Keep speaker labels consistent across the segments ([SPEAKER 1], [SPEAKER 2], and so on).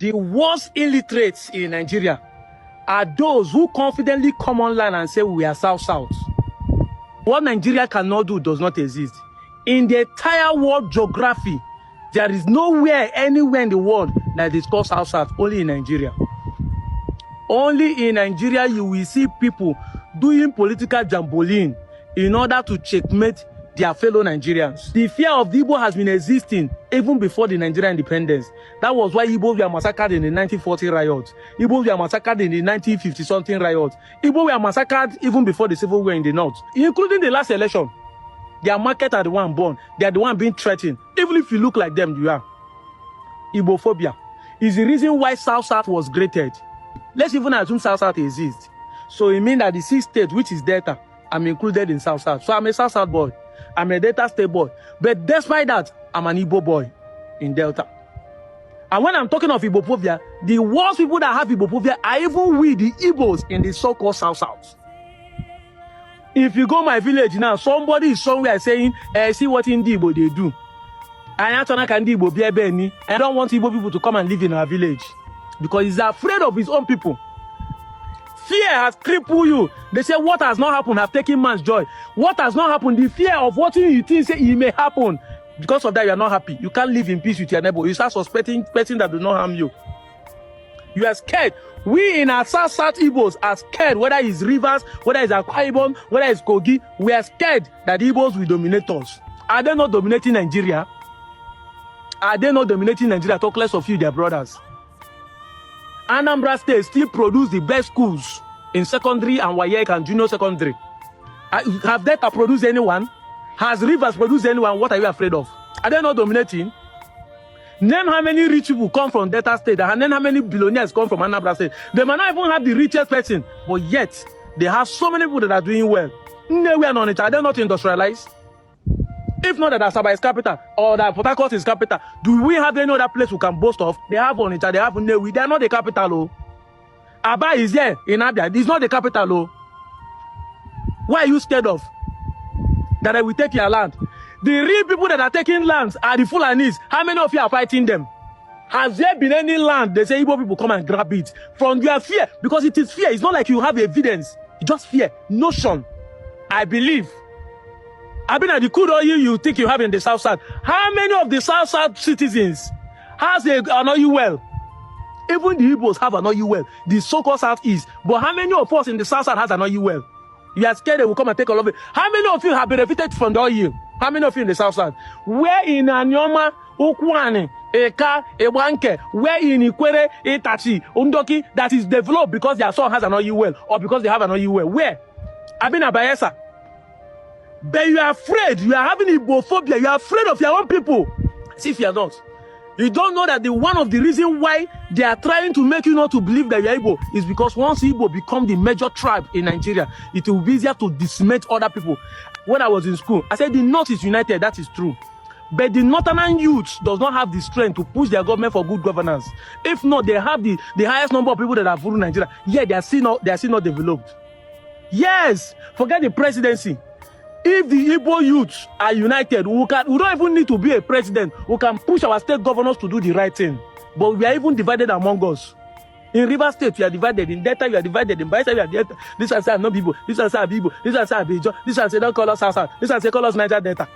[SPEAKER 1] The worst illiterates in Nigeria are those who confidently come online and say we are South-South. What Nigeria cannot do does not exist. In the entire world geography, there is nowhere, anywhere in the world that is called South-South, only in Nigeria. Only in Nigeria you will see people doing political jamboline in order to checkmate their fellow Nigerians. The fear of the Igbo has been existing even before the Nigerian independence. That was why Igbos were massacred in the 1940 riots. Igbos were massacred in the 1950-something riots. Igbos were massacred even before the civil war in the north, including the last election. Their market are the one born. They are the one being threatened. Even if you look like them, you are. Igbophobia is the reason why South-South was created. Let's even assume South-South exists. So it means that the 6 states, which is Delta, I'm included in South-South. So I'm a South-South boy. I'm a Delta State boy. But despite that, I'm an Igbo boy in Delta. And when I'm talking of Igbophobia, the worst people that have Igbophobia are even we, the Igbos, in the so-called South-South. If you go my village now, somebody is somewhere saying, see what Ndi Igbo they do. I don't want Igbo people to come and live in our village because he's afraid of his own people. Fear has crippled you. They say what has not happened have taken man's joy. What has not happened, the fear of what you think say it may happen. Because of that, you are not happy. You can't live in peace with your neighbor. You start suspecting person that do not harm you. You are scared. We in our South Igbos are scared, whether it's Rivers, whether it's Akwa Ibom, whether it's Kogi, we are scared that Igbos will dominate us. Are they not dominating Nigeria? Are they not dominating Nigeria? Talk less of you, their brothers. Anambra State still produce the best schools in secondary and WAEC and junior secondary. Have Delta produced anyone? Has Rivers produced anyone? What are you afraid of? Are they not dominating? Name how many rich people come from Delta State and name how many billionaires come from Anambra State. They might not even have the richest person, but yet they have so many people that are doing well. Are they not industrialized? If not that Asaba is capital or that Port Harcourt is capital, do we have any other place we can boast of? They have Onitsha, they have Nnewi. They are not the capital, oh. Aba is there in Abia. It's not the capital, oh. Why are you scared of? That I will take your land. The real people that are taking lands are the Fulanis. How many of you are fighting them? Has there been any land they say Igbo people come and grab it? From your fear, because it is fear. It's not like you have evidence. It's just fear. Notion. I believe. I've been at the crude oil you think you have in the South-South. How many of the South-South citizens has an oil well? Even the Igbos have an oil well. The so-called South-East. But how many of us in the South-South has an oil well? You are scared they will come and take all of it. How many of you have benefited from the oil? How many of you in the South-South? Where in Anyoma, Ukwane, Eka, Ewanke, where in Ikwere, Itachi, Undoki, that is developed because their son has an oil well or because they have an oil well? Where? I've been at Bayelsa. But you are afraid. You are having Igbophobia. You are afraid of your own people. As if you are not. You don't know that one of the reasons why they are trying to make you not to believe that you are Igbo is because once Igbo become the major tribe in Nigeria, it will be easier to decimate other people. When I was in school, I said the North is united. That is true. But the Northern youth does not have the strength to push their government for good governance. If not, they have the highest number of people that have ruled Nigeria. Yet they are still not developed. Yes, forget the presidency. If the Igbo youths are united, we don't even need to be a president. We can push our state governors to do the right thing. But we are even divided among us. In River State, we are divided. In Delta, we are divided. In Bayelsa, we are divided. This one say no Igbo. This one say Igbo. This one say Abijo. This one say don't call us South. This one say call us Niger Delta.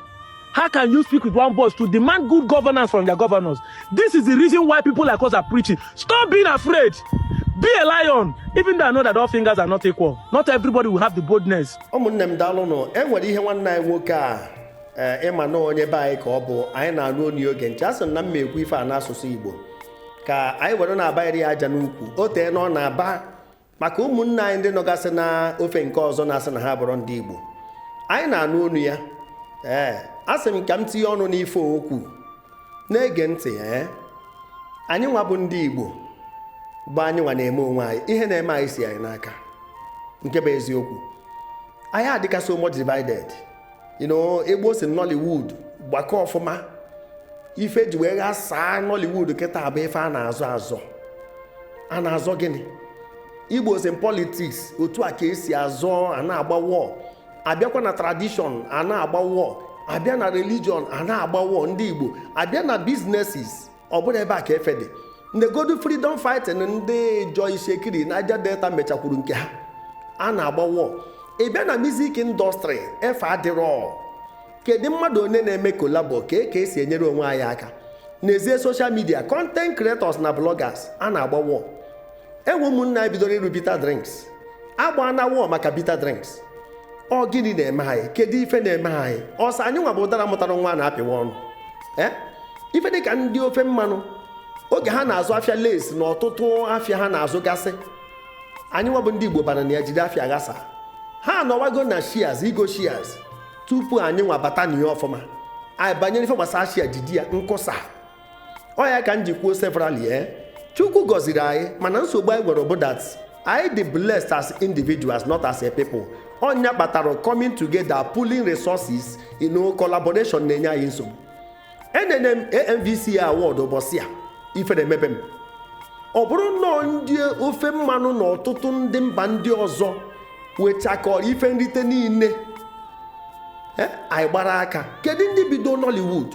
[SPEAKER 1] How can you speak with one voice to demand good governance from your governors? This is the reason why people like us are preaching. Stop being afraid. Be a lion. Even though I know that all fingers are not equal. Not everybody will have the boldness.
[SPEAKER 2] Ụmụnne daalụnụ enwere ihe nwanne anyị nwoke a ịma na onye be anyị ka ọ bụ anyị na-anụ onye oge nche asị na m ekwu ife a n'asụsụ Igbo ka anyị were na-abayịrị aja n'ukwu o tee na ọ na-aba maka ụmụnne anyị ndị nọgasị na ofe nke ọzọ na-asị na ha bụrụ ndị Igbo anyị na-anụ onu ya asị m ka m tinye ọnụ n'ife okwu na-ege ntị anyị nwa bụ ndị Igbo bụ anyị nwa na-eme onwe anyị ihe na-eme anyị si anyị n'aka nke bụ eziokwu anyị adịka so much divided Igbo si Nollywood gbakọ ọfụma ife ji wee ghasaa Nollywood kịta bụ ife a na-azọ gịnị Igbo si politics otu a ka esi azọ a na-agba war abịakwa na tradition a na-agba war abịa na religion a na-agba war ndị Igbo abịa na businesses ọ bụrụ ebe a ka efe dị ndị godu freedom fighting ndị Joy Shekiri na Aja Delta mechakwuru nke ha a na-agba war. Ị bịa na music industry efe adịrọ kedu mmadụ onye na-eme kolabo ka esi enyere onwe anyị aka n'ezie social media content creators na bloggers a na-agba war. Enwe ụmụnne anyị bidoro ịrụ bitter drinks agba na war maka bitter drinks. Ọ gịnị na-eme anyị? Kedu ife na-eme anyị? Ọsọ anyị nwa bụ ụdara mụtara nwa na-apịwa ọnụ ife dị ka ndị ofe mmanụ oge ha na-azụ afịa lace na ọtụtụ afịa ha na-azụ gasị anyị nwa bụ ndị Igbo bara na ya jide afịa ghasa ha anọwago na shares igo shares tupu anyị nwa bata n'ihe ọfụma anyị banyere ife gbasara share jidi ya nkụsa ọ ya ka m ji kwuo severally Chukwu gọziri anyị mana nsogbu anyị nwere bụ that anyị dị blessed as individuals not as a people. Ọnya kpatara coming together pooling resources collaboration na-enye anyị nsogbu. Enene m AMVC award ụbọchị a ife na-emebe m ọ bụrụ nnọọ ndị ofe mmanụ na ọtụtụ ndị mba ndị ọzọ wechakọrọ ife nrite niile anyị gbara aka. Kedu ndị bido Nollywood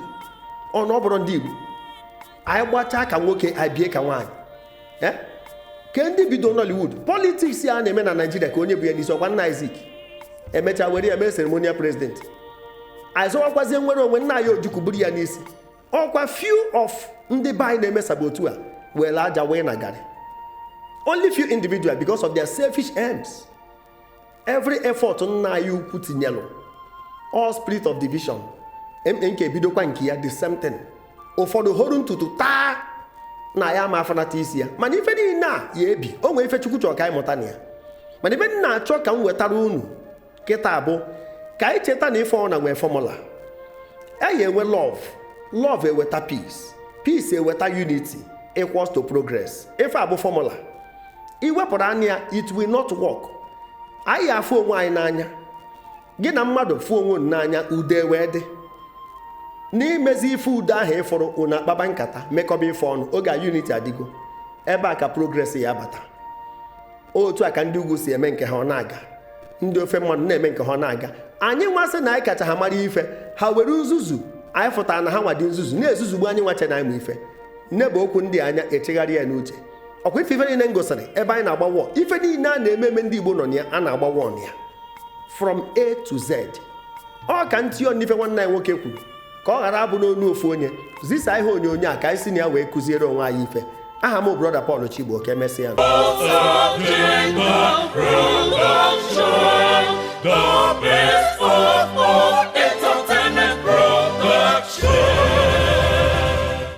[SPEAKER 2] ọnụ ọ bụrụ ndị Igbo anyị gbachaa ka nwoke anyị bie ka nwaanyị ke ndị bido Nollywood politics a na-eme na Nigeria ka onye bụ ya n'isi ọkwa nna Isaac emecha were ya mee ceremonial president anyị zọwakwazie nwere onwe nna ya Ojukwu buru ya n'isi ọkwa few of ndị be anyị na-eme sabotu a were aja wee na garị only few individuals because of their selfish ends. Every effort nna anyị ukwu tinyelụ all spirit of division nke ebidokwa nke ya the same thing. Ụfọdụ hụrụ ntutu taa na ya ma afanata isi ya mana ife niile a ya ebi o nwee ife Chukwu chọrọ ka anyị mụta na ya mana ife dị na-achọ ka m wetara unu kịta bụ ka anyị cheta na ife ọ na nwee fọmụla ya enwe love eweta peace eweta unity equals to progress. Ife abụ fọmụla iwepụrụ anya it will not work. Anyị afụ onwe anyị n'anya gị na mmadụ fụ onwe n'anya ude wee dị n'imezi ife udo ahụ ịfụrụ unu akpaba nkata mekọba ife ọnụ oge a unity adịgo ebe a ka progress ya bata. Otu a ka ndị ugwu si eme nke ha ọ na-aga ndị ofe mmadụ na-eme nke ha ọ na-aga. Anyị nwasị na anyị kacha ha mara ife ha were nzuzu anyị fụtara na ha nwa dị nzuzu na-ezuzugbu anyị nwache na anyị ma ife nnebe okwu ndị anya echegharị ya n'uche ọkwa ife niile m gosiri ebe anyị na-agba wọ ife niile a na-eme ndị Igbo nọ na ya a na-agba wọ na ya from A to Z. Ọ ka ntị n'ife nwanne anyị nwoke kwuru ka ọ ghara abụ n'onu ofu onye zisa ihe onyonyo a ka anyị si na ya wee kụziere onwe anyị ife. Aha m brother Paul Chigbo ka emesịa the best of all.